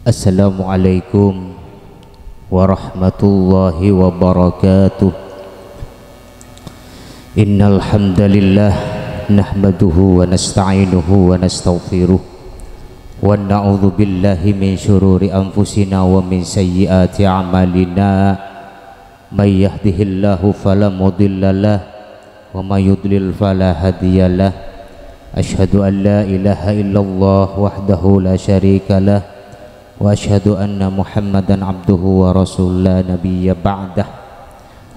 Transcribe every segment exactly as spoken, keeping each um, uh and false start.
Assalamualaikum warahmatullahi wabarakatuh. Innal hamdalillah, nahmaduhu wa nasta'inuhu wa nastaghfiruh, wa na'udzu billahi min syururi anfusina wa min sayyiati a'malina. May yahdihillahu fala mudhillalah, wa may yudlil fala hadiyalah. Asyhadu an la ilaha illallah wahdahu la syarikalah, wa asyhadu anna Muhammadan abduhu wa rasul la nabiyya ba'dah.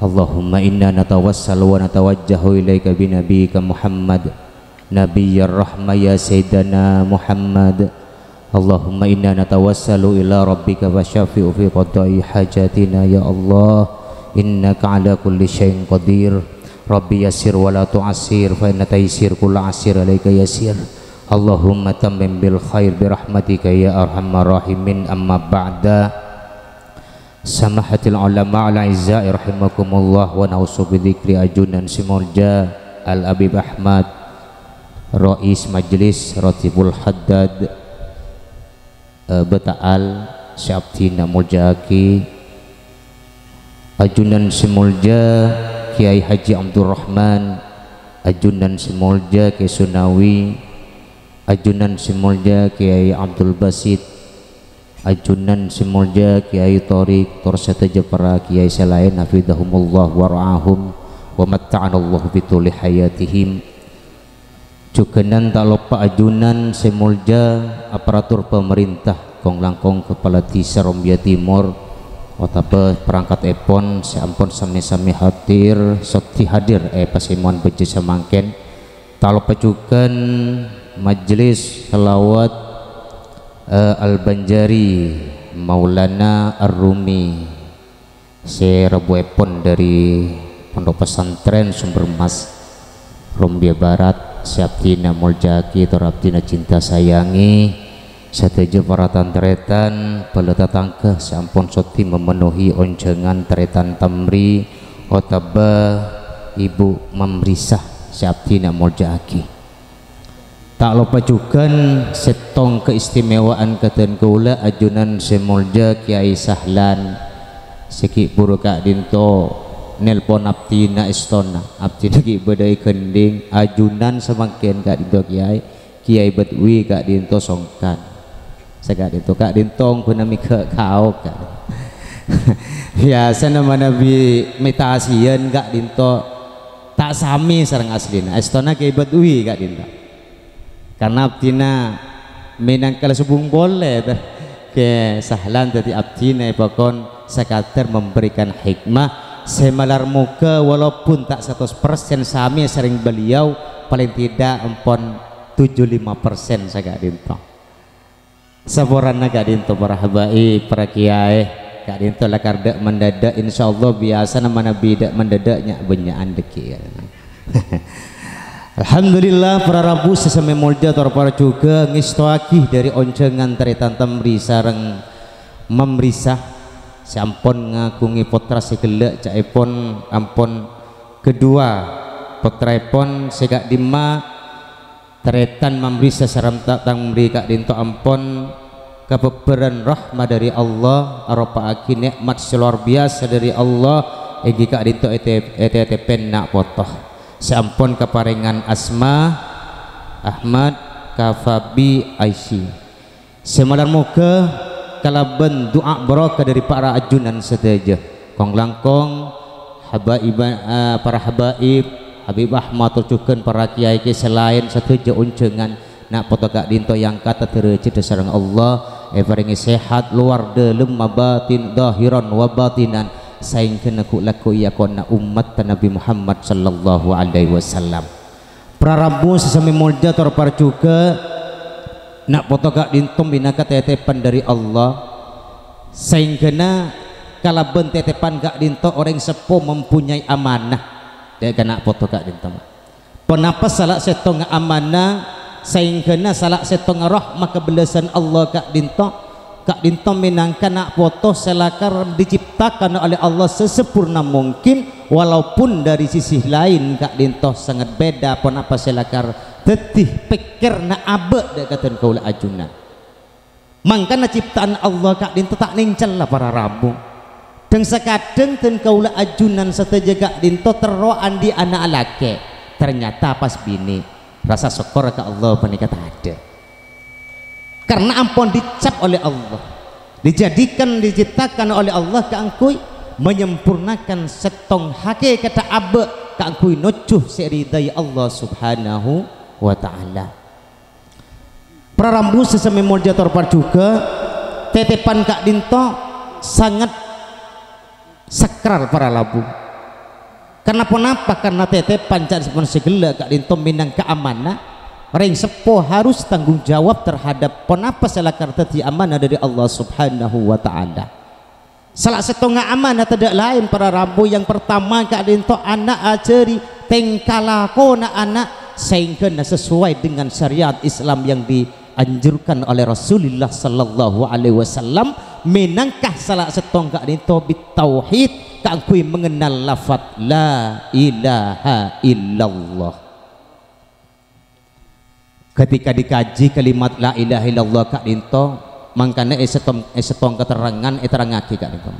Allahumma inna natawassalu wa natawajjahu ilaika bi nabiyyika Muhammad, nabiyyir rahmah ya sayyidana Muhammad. Allahumma inna natawassalu ila rabbika fasyafi'u fi qada'i hajatina ya Allah, innaka ala kulli syai'in qadir. Rabbi yassir wa la tu'assir, fa inna taysir kulla asir alaika yasir. Allahumma tammim bil khair bi rahmatika ya arhamar rahimin, amma ba'da. Samahatil ulama al-a'izza'i rahimakumullah, wa nausu bi dzikri ajunan sè molja Al-Habib Ahmad, Rais Majelis Ratibul Haddad, eh, Bata'al, sè abdhina molja'aghi. Ajunan sè molja Kiai Haji Abdurrahman, ajunan sè molja Kiai Sunawi, ajunan sè molja Kiai Abdul Basit, ajunan sè molja Kiai Thorik, tor sadhâjâ para kiai sè laèn, hafidhahumullah wa ra'ahum, wa matta'anallahu bi thuli hayatihim. Jhughân ta' loppa ajunan sè molja aparatur pamarènta, kong-langkong Kapala Dhisa Rombia Timor, otabâ parangkattèpon sè ampon sami-sami hadir, soddhi hadir è pasemowan bâjjhâ samangkèn. Ta' loppa jhughân majelis shalawat, eh, Al-Banjari Maulana Ar-Rumi sè rabuèpon dhâri Pondok Pesantren Sumber Emas Rombia Barat, sè abdhina molja'aghi tor abdhina cinta sayangi, sadhâjâ para tan-tarètan, bhâlâ tatangghâ sè ampon soddhi memenuhi onjhângan tarètan Tamri otabâ Ibu Mamrisah sè abdhina molja'aghi. Ta' loppa jhughân sèttong keistimewaan kadhân kaulâ, ajunan sè molja Kiai Sahlan, sè ghi' bhuru ka'dinto nelpon abdhina èstona. Abdhina ghi' bâdâ è Gendhing, ajunan samangkèn ka'dinto Kiai, Kiai Badwi ka'dinto songkan. Sè ka'dinto, ka'dinto ongghu mèghâ' kaok, ka'dinto. Biyasana manabi mètasiyân ka'dinto ta' samè sareng asllina. Èstona Kiai Badwi ka'dinto. Karna abdhina mènangka la sobung polè, bâh. Kè, Sahlan dhâddhi abdhina èpakon sakadar memberikan hikmah sè malar moghâ walaupun ta' satos persen samè sareng beliau, paling tidak ampon tujuh lima persen saka'dinto. Saporana ka'dinto para habaib, para kiyaè, ka'dinto lakar dâ' mandâdâ', insyaallah biyasana manabi dâ' mandâdâ' nya'-bânnya'an dhâggi'. Alhamdulillah, para rabu sè samè molja tor para jhughân ngèstowaghi dhâri onjhângan tarètan Tamri sareng Mamrisah sè ampon ngaghungè pottra sè ghellâ', ca'èpon ampon kedua pottraèpon sè ka'dimma. Tarètan Mamrisah sareng ta-, Tamri ka'dinto ampon kabhâbhârân rahmat dhâri Allah, aropa'aghi nè'mat sè lowar biyasa dhâri Allah, èngghi ka'dinto ètè-, ètètèpèn na' poto sè ampon kaparèngan asma Ahmad Kafabi Aisy. Sè malar moghâ kalabân du'a barokah dhâri para ajunan sadhâjâ. Kong-langkong, habaib, eh, para habaib, Habib Ahmad, tor jhughân para kiyaè-kiyaè sè laèn sadhâjâ onjhângan, na' poto ka'dinto èangkata dârâjhâddhâ sareng Allah, èparèngè sehat lowar dâlem, mabatin, dhahiran wa batinan, saèngghâna ghu'-, lagghu' è akonna ommatta Nabi Muhammad sallallahu alaihi wasallam. Para rabu sè samè molja tor para jhughân, na' poto ka'dinto mènangka tètèpan dhâri Allah, saèngghâna kalabân tètèpan ka'dinto orèng seppo mempunyai amanah dhâ' ka na' poto ka'dinto. Ponapa sala sèttongnga amanah, saèngghâna sala sèttongnga rahmat kabellâsân Allah ka'dinto? Ka'dinto mènangka na' poto sè lakar diciptakan oleh Allah sesempurna mungkin, walaupun dari sisi lain ka'dinto sanget beda ponapa sè lakar dhâddhi pèkkèrra abâ' dhâ' ka dhân kaulâ ajunan. Mangkana ciptaan Allah ka'dhinto ta' nèncella para rabu. Dhâng-sakadhâng dhân kaulâ ajunan sadhâjâ ka'dhinto terro andi' ana' lakè', ternyata pas binè'. Rasa sokkor ka Allah panèka tadhâ'. Karena ampon dicap oleh Allah, dijadikan, diciptakan oleh Allah kaangghuy menyempurnakan sèttong hakèkatta abâ' kaangghuy nojjhu sè èridhâi Allah Subhanahu wa Ta'ala. Para rabu sè samè molja tor parjhughâ, tètèpan ka'dhinto sanget sakral para rabu. Karena ponapa? Karena tètèpan ca'èpon sè ghellâ' ka'dhinto mènangka amanah. Rèng seppo harus tanggung jawab terhadap ponapa sè lakar dhâddhi amanah dhâri Allah Subhanahu wa Ta'ala. Sala sèttongnga amanah tadhâ' laèn para rabu, yang pertama ka'dhinto ana' ajhâri tèngka lakona ana' saèngghâna sesuai dengan syariat Islam yang dianjurkan oleh Rasulullah sallallahu alaihi wasallam, mènangka sala sèttong ka'dhinto bit tauhid kaangghuy mengenal lafat la ilaha illallah. Ketika dikaji kalimat la ilaha illallah ka'dhinto, mangkana è sèttong, è sèttong katerrangan èterrangngaghi ka'dhinto.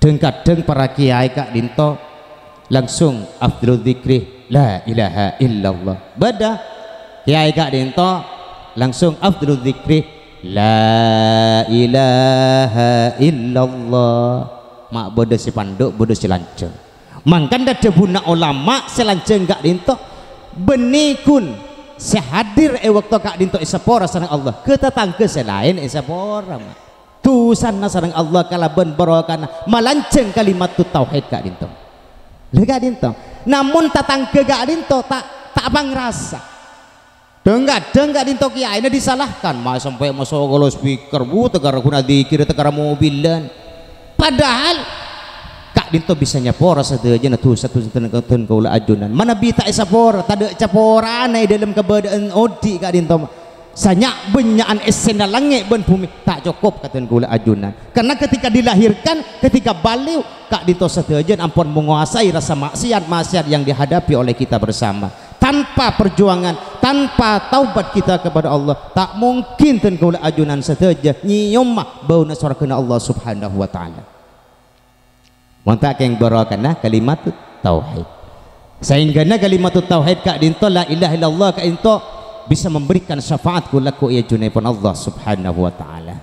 Dhâng-kadhâng para kèyaè ka'dhinto langsung afdhalu dzikri la ilaha illallah. Bâdâ kèyaè ka'dhinto langsung afdhalu dzikri la ilaha illallah. Ma' bâdâ sè pandhu', bâdâ sè lanjhâng. Mangkana dhâbuna ulama sè lanjhâng ka'dhinto, bânnè ghun sè hadir è bâkto ka'dhinto èsapora sareng Allah, ghâ tatangghâ sè laèn èsapora, ma'. Dhusana sareng Allah kalabân barokana malanjhâng kalimatut tauhid ka'dhinto. Lha ka'dhinto. Namong tatangghâ ka'dhinto ta', ta' pangrasa. Dhâng-kadhâng ka'dhinto kèyaèna disalahkan, ma' sampè' maso' ka loudspeaker, bu, tèkara ghun adzikir, tèkara mobilan. Padahal ka'dhinto bisa nyapora sadhâjâna dhusa-dhusa dhân, dhân kaulâ ajunan. Manabi ta' èsapora, tadhâ' caporana è dhâlem kabâdâ'ân odi' ka'dhinto. Sanya'-bânnya'an essèna langngè' bân bhumè ta' cokop ka dhân kaulâ ajunan. Karena ketika dilahirkan, ketika baliu, ka'dhinto sadhâjâna ampon menguasai rasa maksiat-maksiat yang dihadapi oleh kita bersama. Tanpa perjuangan, tanpa taubat kita kepada Allah, ta' mungkin dhân kaulâ ajunan sadhâjâ nyèyoma bâuna sowarghâna Allah Subhanahu wa Ta'ala. Mon ta' kèng barokana kalimatut tauhid. Saèngghâna kalimatut tauhid ka'dhinto, la ilaha illallah ka'dhinto bisa memberikan syafaat ghu-lagghu è ajunanèpon Allah Subhanahu wa Ta'ala.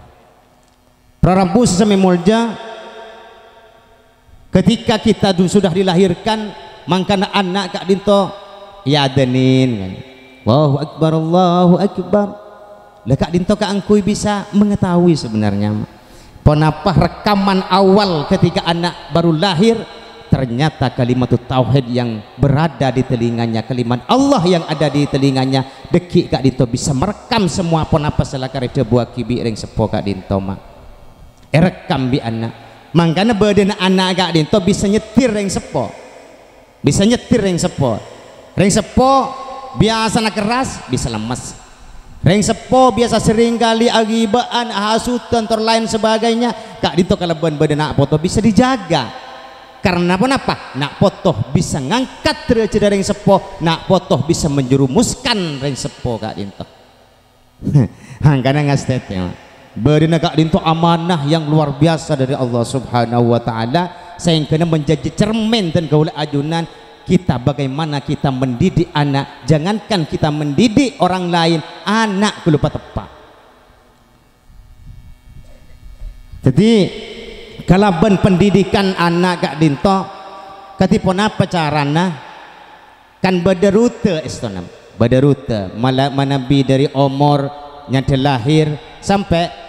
Para rabu sè samè molja, ketika kita du-, sudah dilahirkan, mangkana ana' ka'dhinto èadhânin, kan. Allahu Akbar, Allahu Akbar. Lah ka'dhinto kaangghuy bisa mengetahui sebenarnya ponapa rekaman awal ketika anak baru lahir, ternyata kalimatut tauhid yang berada di telinganya, kalimat Allah yang ada di telinganya, dhâggi' ka'dhinto bisa merekam semua ponapa sè lakar èdhâbuwaghi bi' rèng seppo ka'dhinto, ma'. Èrekkam bi' ana'. Mangkana bâdâna ana' ka'dhinto bisa nyettir rèng seppo. Bisa nyettir rèng seppo. Rèng seppo biyasana kerras, bisa lemmes. Rèng seppo biyasa serrèng kalè aghibâ'ân, ahasudan, tor laèn sabagainya, ka'dhinto kalabân bâdâ na' poto bisa dijaga. Karena ponapa? Na' poto bisa ngangkat derajadda rèng seppo, na' poto bisa menjerumuskan rèng seppo ka'dhinto. Mangkana ngastètè, ma'. Bâdâna ka'dhinto amanah yang luar biasa dari Allah Subhanahu wa Ta'ala, saèngghâna menjadi cermin dhân kaulâ ajunan kita, bagaimana kita mendidik anak. Jangankan kita mendidik orang lain, ana' ghulâ pateppa'. Dhâddhi, kalabân pendidikan ana' ka'dhinto, kadhi ponapa carana? Kan bâdâ rute, èstona. Bâdâ rute. Mala-, manabi dâri omor nyandhâ lahir sampè'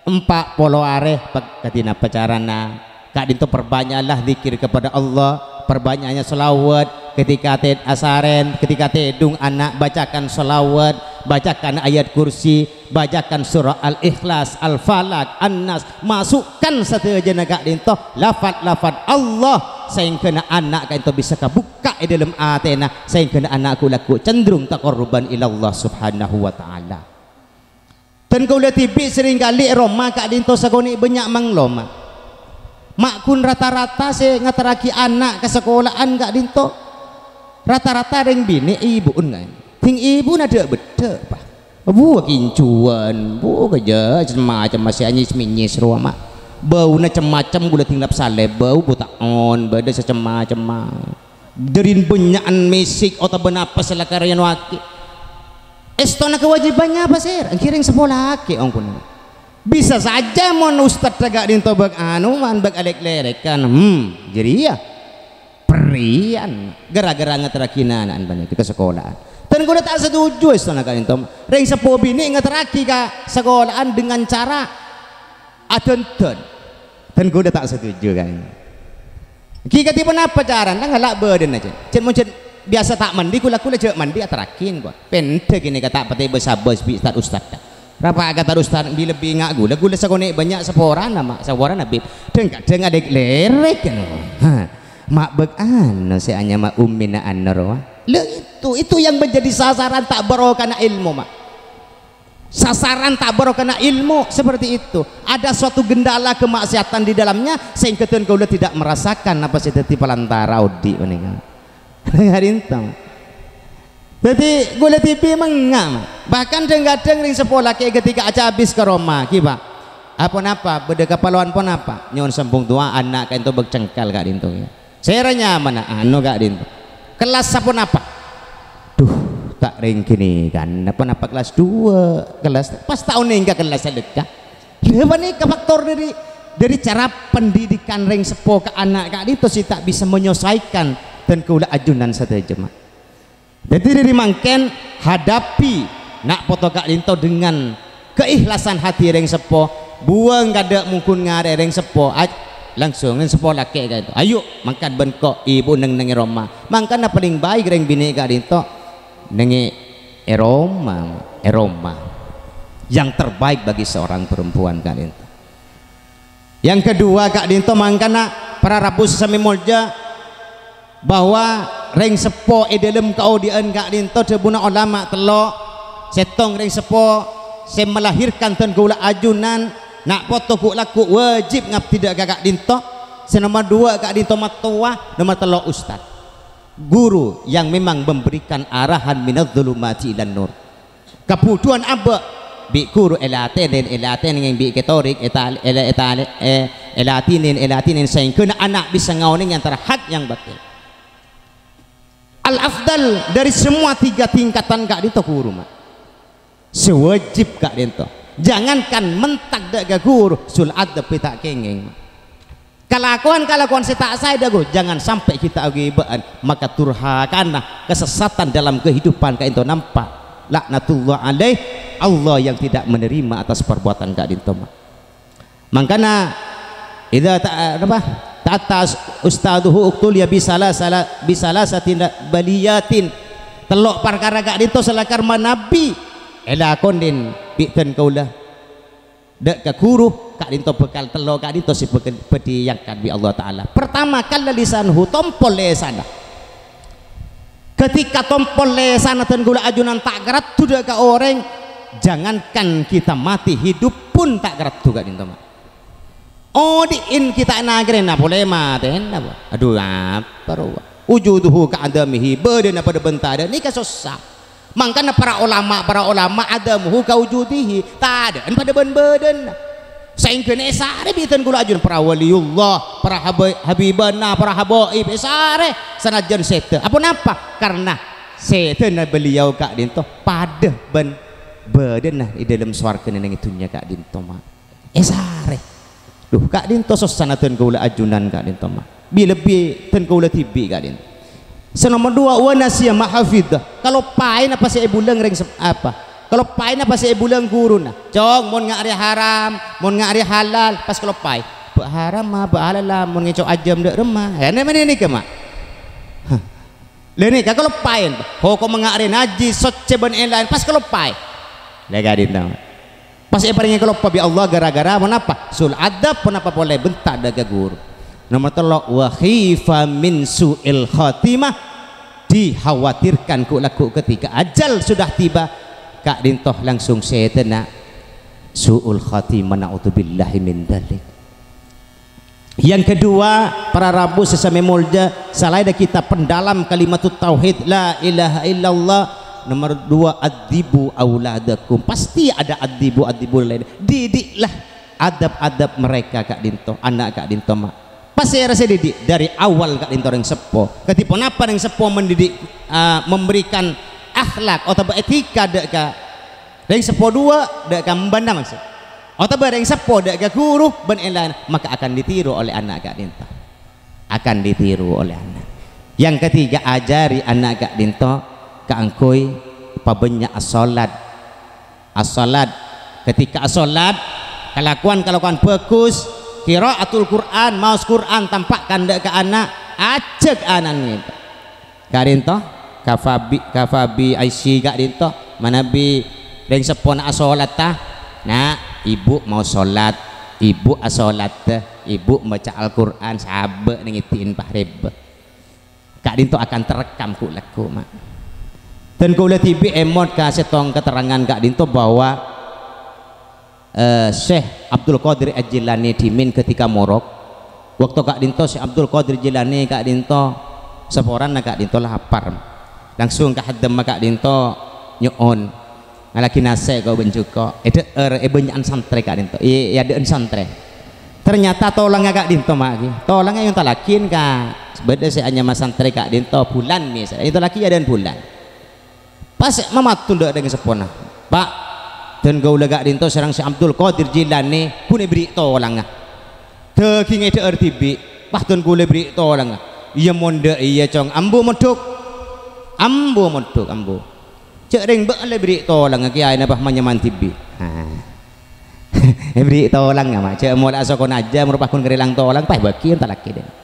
empa' polo arè, pa-, kadhi napa carana? Ka'dhinto perbanyaklah dzikir kepada Allah, perbanyaknya sholawat, ketika te-, asarèn, ketika tèdung ana' bacakan sholawat, bacakan ayat kursi, bacakan surah Al-Ikhlas, Al-Falaq, An-Nas, masukkan sadhâjâna ka'dhinto lafat-lafat Allah, saèngghâna ana' ka'dhinto bisa kabukka' è dhâlem atèna, saèngghâna ana' ghu-lagghu cenderung taqarruban ila Allah Subhanahu wa Ta'ala. Dhân kaulâ dhibi' serrèng kalè è roma ka'dhinto sakonè' bânnya' manglo, ma'. Ma' ghun rata-rata sè ngaterraghi ana' ka sakola'an ka'dhinto, rata-rata rèng binè' ibu'en, kan. Dhing ibuna dhâ'-beddhâ', pa. Bu, kincuan, bu, kerja macam-macam, masih anyis-minyis rowa, Mak. Bauna cem-macem, gula tinglap salep, bau buta'on, bâdâ sacem-macemma. Dâri bânnya'an mesik otabâ napa sè la karèyanowaghi. Èstona kawâjibhânna apa, Sir? Ènggi rèng seppo lakè' ongghuna. Bisa saja mon ustad ka'dinto bâk anu, man bâk alèk-lèrèkan. Hmm, jârèya. Perrèyan. Gara-gara ngaterraghi na'-ana'na panèka ka sakola'an. Dan kaulâ ta' setuju èstona ka'dinto. Rèng seppo binè' ngaterraghi ka sakola'an dengan cara adhândhân. Dan kaulâ ta' setuju, kan. Ghi kadhi ponapa carana? Ngala' bâdâna, Cè'. Cè' mon cè' biyasa ta' mandi, ghulâ-ghulâ jhâ' mandi, aterraghi, engko'. Pendhâ kènè ka ta' patè bâs-abâs bi' ustad-ustad. Rapa kata ustad bi-, lebbi nga' ghulâ, ghulâ sakonè' bânnya' saporana, Mak. Saporana, Bib. Dhâng-kadhâng alèk-lèrèk, anu. Ha. Mak bâk anu sè anyama Ummina Anna rowa. Lah itu, itu yang menjadi sasaran ta' barokana ilmu, Mak. Sasaran ta' barokana ilmu seperti itu. Ada suatu gendala kemaksiatan di dalamnya sehingga dhân kaulâ tidak merasakan apa sè dhâddhi palantara odi' panèka. Ka'dinto. Dhâddhi kaulâ dhibi' mengnga'. Bahkan dhâng-kadhâng rèng seppo lakè' ketika acabis ka roma, ghi, Pak. Apa napa? Bâdâ kaparlowan ponapa? Nyo'on sambhung du'a, ana' ka'dinto bâk cengkal ka'dinto, ya. Sèra nyamana, anu ka'dinto. Kellas saponapa? Duh, ta' rèng ghânèka, napa-napa kellas dua, kellas, pas ta' onèng ka kellas sè dhekka. Lha panèka faktor dâri, dâri cara pendidikan rèng seppo ka ana' ka'dinto sè ta' bisa menyelesaikan dan kaulâ ajunan sadhâjâ, Mak. Dhâddhi, dâri mangkèn, hadapi na' poto ka'dinto dengan keikhlasan hati rèng seppo, buwâng kadâ' mongghun ngarè rèng seppo, aj-, langsung rèng seppo lakè' ka'dinto, "Ayo, mangkat bân ko' ibu neng-neng è roma." Mangkana palèng baik rèng binè' ka'dinto neng è roma, è roma. Yang terbaik bagi seorang perempuan ka'dinto. Yang kedua, ka'dinto mangkana para rabu sè samè molja, bahwa rèng seppo è dâlem kaodi'ân ka'dinto dhâbuna olama tello', sèttong rèng seppo sè melahirkan dhân kaulâ ajunan, na' poto ghu'-lagghu' wajib ngabdi dâ' ka ka'dinto, sè nomer dua ka'dinto mattowa, nomer tello' ustad. Guru yang memang memberikan arahan minadz dzulumati ilan nur. Kabhudhuwân abâ' bi' ghuru èlatènè, èlatènè bi' katorik, ètal-, èla-, ètal-, è-, èlatènè, èlatènè saèngghâna ana' bisa ngaonèngè antara hak yang batil. Al-afdal dari semua tiga tingkatan ka'dinto ghuru, Mak. Sè wajib ka'dinto. Jangankan mentak dâ' ka ghuru, sul adab ta' kèngèng, Mak. Kalakowan-kalakowan sè ta' saè dâ' ghuru, jangan sampai kita aghibâ'ân, maka durhakana, kesesatan dalam kehidupan ka'dinto nampa'. Laknatullah alaih, Allah yang tidak menerima atas perbuatan ka'dinto, Mak. Mangkana, idza ta-, napa? Ta'atta ustadzuhu uqtuliya bisalasala-, bisalasatin baliyatin. Tello' parkara ka'dinto sè lakar manabi èlakonè bi' dhân kaulâ. Dâ' ka ghuru, ka'dinto bhâkal tello', ka'dinto sè bhâkal bâdhi èangkat bi' Allah Ta'ala. Pertama, kalla lisanuhu, tompol lèsanna. Ketika tompol lèsanna dhân kaulâ ajunan ta' karaddhu dâ' ka orèng, jangankan kita mati, hidup pun ta' karaddhu ka'dinto, Mak. Odi'in kita nagarèna polè matèna, Pak. Adu, apa rowa? Wujuduhu ka adamihi, bâdâna padâ bân tadâ', nèka sossa. Mangkana para olama, para olama adamuhu ka wujudihi, tadâ'ân padâ bân bâdâna. Saèngghâna èsarè bi' dhân kaulâ ajunan para waliyullah, para haba-, habibana, para habaib, èsarè sanajjân sèdhâ. Aponapa? Karna sèdhâna beliau ka'dinto padâ bân bâdâna è dâlem sowarghâna neng è dhunnya ka'dinto, Mak. Èsarè. Duh, ka'dinto sossana dhân kaulâ ajunan ka'dinto, Mak. Bi-, lebbi dhân kaulâ dhibi' ka'dinto. Sè nomer dua, wa nasiya ma hafidha. Kaloppaè napa sè èbulâng rèng sep-, apa? Kaloppaè napa sè èbulâng ghuruna. Cong, mon nga' rèya haram, mon nga' rèya halal, pas kaloppaè. Bâ' haram, ma, bâ' halal, mon ngèco' ajâm dâ' remma. Ènè, mènè nèka, Mak. Hah. Lha nèka kaloppaè. Hokomma nga' rèya najis, soccè bân èn-laèn, pas kaloppaè. Lha ka'dinto. Pas èparèngè kaloppa bi' Allah gara-gara ponapa? Sul adab, ponapa polè benta' dâ' ka ghuru. Nomer tello', wa khifa min su'il khatimah. Dikhawatirkan ghu'-lagghu' ketika ajal sudah tiba, ka'dinto langsung sèdhâna su'ul khatimah, na'udzubillahi min dzalik. Yang kedua, para rabu sè samè molja, salaènna kita pendalam kalimatut tauhid, la ilaha illallah, Nomor dua, addibu auladakum. Pasti ada addibu, addibu lain. Didiklah adab-adab mereka ka'dhinto, ana' ka'dhinto, ma'. Pasèra sè didik? Dâri awal ka'dhinto rèng seppo. Kadhi ponapa rèng seppo mendidik, eh, memberikan akhlak otabâ etika dâ' ka rèng seppo duwâ', dâ' ka embâna maksud. Otabâ rèng seppo dâ' ka ghuru bân èn-laèn, maka akan ditiru oleh ana' ka'dhinto. Akan ditiru oleh ana'. Yang ketiga, ajari ana' ka'dhinto kaangghuy pabânnya' asholat. Asholat. Ketika asholat, kalakowan-kalakowan bhâghus, qiraatul Qur'an, maos Qur'an, tampa'kan dâ' ka ana', ajhâk ana'na. Ka'dhinto, kafabi, kafabi aisy ka'dhinto, manabi rèng seppona asholat, ta? Na', ibu mau sholat, ibu asholat, ibu maca Al-Qur'an, sabâ' nèng èdhi'in pahrèbbhâ. Ka'dhinto akan terekam ghu-, lagghu', ma'. Dan kaulâ dhibi' èmot ka sèttong keterangan ka'dhinto bahwa, eh, Syekh Abdul Qadir Al-Jilani dhimèn ketika morok, waktu ka'dhinto Syekh Abdul Qadir Jilani ka'dhinto saporana ka'dhinto lapar. Langsung ka haddhemma ka'dhinto nyo'on. Ngallaghi nasè' ko' bân jhuko'. È dhâ'âr, è bânnya'an santrè ka'dhinto. È, è adâ'ân santrè. Ternyata tolangnga ka'dhinto, ma', ghi. Tolangnga èontallaghi ka bâdâ sè anyama santrè ka'dhinto, Bulan, misal. Èontallaghi adâ'ân Bulan. Pas mamadhu dâ' rèng seppona. "Pa', dân kaulâ ka'dhinto sareng Syekh Abdul Qadir Jilani, bun èberri' tolangnga. Dhâghing è dhâ'âr dhibi', pa' dân kaulâ èberri' tolangnga." "Iyâ, mon dâ' iyâ, Cong. Ambu mondhuk. Ambu mondhuk, ambu." Jhâ' rèng bâ'na la èberri' tolangnga, kèyaèna pas manyamman dhibi'. Ha. Èberri' tolangnga, ma'. Jhâ' mola'a sokona ajâ, moro pas ghun karèlang tolang, pas èbâghi èontallaghi, dâ'.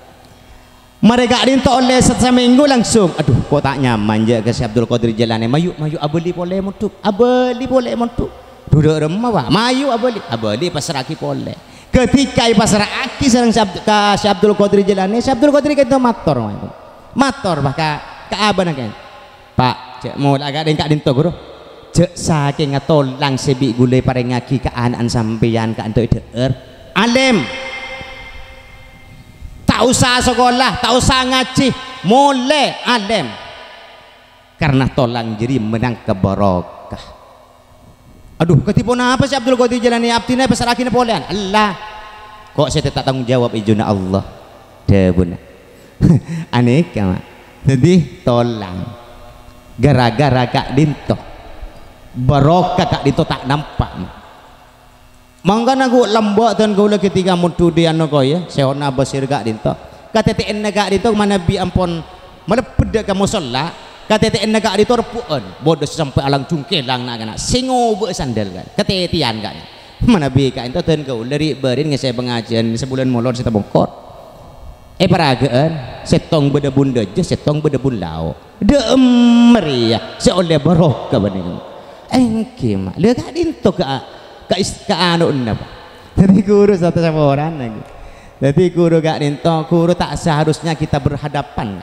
Marè ka'dhinto ollè sat-, samènggu langsung, "Adhu, ko' ta' nyaman jâ' ka Syekh Abdul Qadir Jilani, mayu, mayu abâli polè mondhuk, abâli polè mondhuk." "Dhu dâ' remma, Pa'?" "Mayu abâli." Abâli èpassra'aghi polè. Ketika èpassra'aghi sareng Syekh Abd-, ka Syekh Abdul Qadir Jilani, Syekh Abdul Qadir ka'dhinto mator, ma'. Mator, Pa', ka, ka abâna, ka'dhinto. "Pa', jhâ' mola'a ka'dhing-, ka'dhinto, Ghuru. Jhâ' sakènga tolang sè bi' ghulâ èparèngaghi ka ana'na sampèyan ka'dhinto è dhâ'âr. Alim. Ta' osa sakola, ta' osa ngajhi, molè alim. Karna tolang jârèya mènangka barokah." "Adhu, kadhi ponapa Syekh Abdul Qadir Jilani, abdhina èpassra'aghina polèyan?" "Ella, ko' sè ta' tanggung jawab è jhuna Allah," dhâbuna. Anèka, ma'. Dhâddhi, tolang. Gara-gara ka'dhinto. Barokah ka'dhinto ta' nampa', ma'. Mangkana ghu-, lambâ' dân kaulâ ketika mondhudhi anu koyè, sèhonna abâsir ka'dhinto. Katètè'anna ka'dhinto manabi ampon malebbhât dâ' ka mosolla, katètè'anna ka'dhinto rebbhu'ân. Bâdâ sè sampè' alang jungkèlang na'-kana', sè ngobâ sandal, kan. Katètè'an, kan. Manabi ka'dhinto dân kaulâ ri'-bâri'ân ngèssè'è pangajiyân sabulân molor sè tamongkor. Èparaga'an, sèttong bâdâ bun dâjâ, sèttong bâdâ bun lao'. Dâ'emma rèya sè ollè barokah bânnè. Èngghi, ma'. Lha ka'dhinto ka, ka is-, ka anuna, Pa'. Dhâddhi ghuru satu saporana, ghi. Dhâddhi ghuru ka'dhinto, ghuru ta' seharusnya kita berhadapan.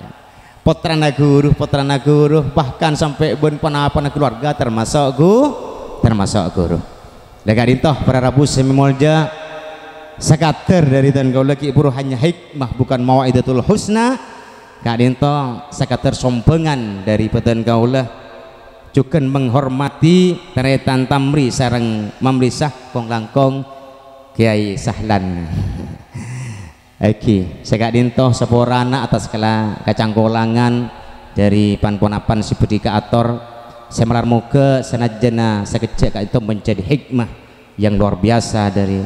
Pottrana ghuru, pottrana ghuru, bahkan sampè' bân ponapana keluarga termasuk ghu-, termasuk ghuru. Lha ka'dhinto, para rabu sè molja, sakadâr dâri dân kaulâ ghi' bhuru hanya hikmah, bukan mau'izatul husna. Ka'dhinto sakadâr sombhângan dâri bhâdhân kaulâ, jhughân menghormati tarètan Tamri sareng Mamrisah kong-langkong Kèyaè Sahlan. Èngghi, sè ka'dhinto saporana atas kala-, kacangkolangan dâri pan-ponapan sè bhâdhi kaator, sè malar moghâ sanajjhâna sakejjhâ' ka'dhinto menjadi hikmah yang luar biasa dâri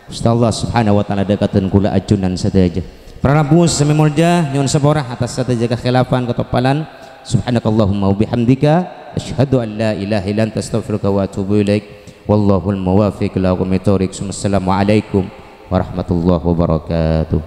Gusti Allah Subhanahu wa Ta'ala dâ' ka dân kaulâ ajunan sadhâjâ. Para rabu sè molja, nyo'on sapora atas sadhâjâ kakhilafan katoppalan. Subhanakallahumma wa bihamdika, asyhadu an la ilaha illa anta, astaghfiruka wa atubu ilaik. Wallahul muwaffiq ila aqwamit thoriq. Wassalamualaikum warahmatullahi wabarakatuh.